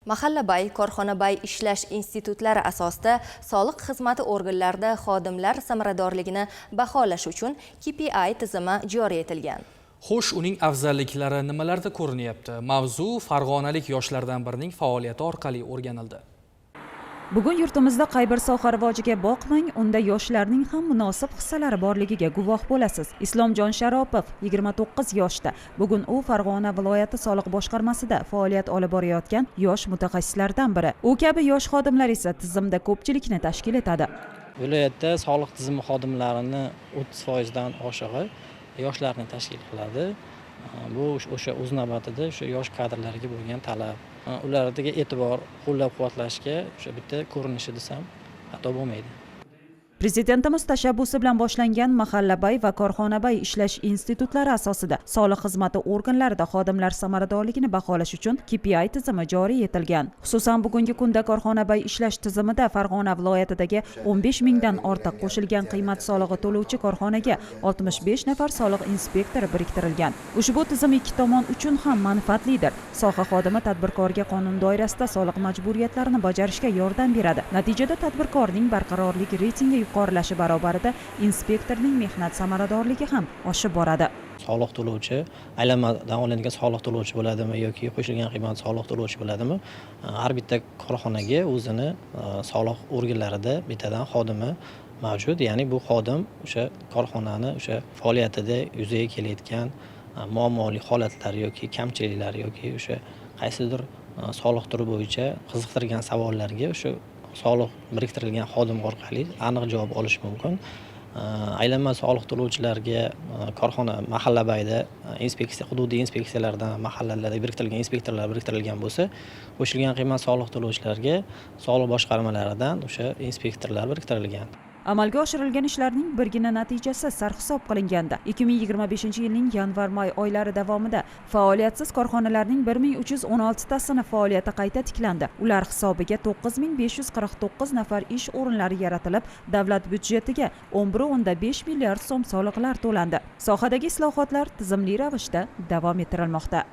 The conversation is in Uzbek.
Mahallabay, korxonabay ishlash institutlari asosida soliq xizmati organlarida xodimlar samaradorligini baholash uchun KPI tizimi joriy etilgan. Xo'sh, uning afzalliklari nimalarda ko'rinyapti? Mavzu farg'onalik yoshlardan birining faoliyati orqali o'rganildi. Bugun yurtimizda qay bir soha rivojiga boqmang, unda yoshlarning ham munosib hissalari borligiga guvoh bo'lasiz. Islomjon Sharopov 29 yoshda. Bugun u Farg'ona viloyati soliq boshqarmasida faoliyat olib borayotgan yosh mutaxassislardan biri. U kabi yosh xodimlar esa tizimda ko'pchilikni tashkil etadi. Viloyatda soliq tizimi xodimlarini 30% dan oshig'i yoshlarni tashkil qiladi. Bu o'sha o'z navbatida o'sha yosh kadrlarga bo'lgan talab, ularga e'tibor, qo'llab-quvvatlashga o'sha bitta ko'rinishi desam xato bo'lmaydi. Prezidentimiz tashabbusi bilan boshlangan mahallabay va korxonabay ishlash institutlari asosida soliq xizmati organlarida xodimlar samaradorligini baholash uchun KPI tizimi joriy etilgan. Xususan, bugungi kunda korxonabay ishlash tizimida Farg'ona viloyatidagi 15 mingdan ortiq qo'shilgan qiymat solig'i to'lovchi korxonaga 65 nafar soliq inspektori biriktirilgan. Ushbu tizim ikki tomon uchun ham manfaatlidir. Soha xodimi tadbirkorga qonun doirasida soliq majburiyatlarini bajarishga yordam beradi. Natijada tadbirkorning barqarorlik reytingi yuqorilashi barobarida inspektorning mehnat samaradorligi ham oshib boradi. Soliq to'lovchi aylanmadan olingan soliq to'lovchi bo'ladimi yoki qo'shilgan qiymat soliq to'lovchi bo'ladimi, har bitta korxonaga o'zini soliq organlarida bittadan xodimi mavjud. Ya'ni bu xodim o'sha korxonani o'sha faoliyatida yuzaga kelayotgan muammoli holatlar yoki kamchiliklar yoki o'sha qaysidir soliq turi bo'yicha qiziqtirgan savollarga o'sha soliq biriktirilgan xodim orqali aniq javob olish mumkin. Aylanma soliq to'lovchilarga korxona mahallabayda inspeksiya, hududiy inspeksiyalardan mahallalarda biriktirilgan inspektorlar biriktirilgan bo'lsa, qo'shilgan qiymat soliq to'lovchilarga soliq boshqarmalaridan o'sha inspektorlar biriktirilgan. Amalga oshirilgan ishlarning birgina natijasi sarhisob qilinganda 2025-yilning yanvar-may oylari davomida faoliyatsiz korxonalarning 1316 tasini faoliyati qayta tiklandi. Ular hisobiga 9549 nafar ish o'rinlari yaratilib, davlat byudjetiga 11,5 milliard so'm soliqlar to'landi. Sohadagi islohotlar tizimli ravishda davom ettirilmoqda.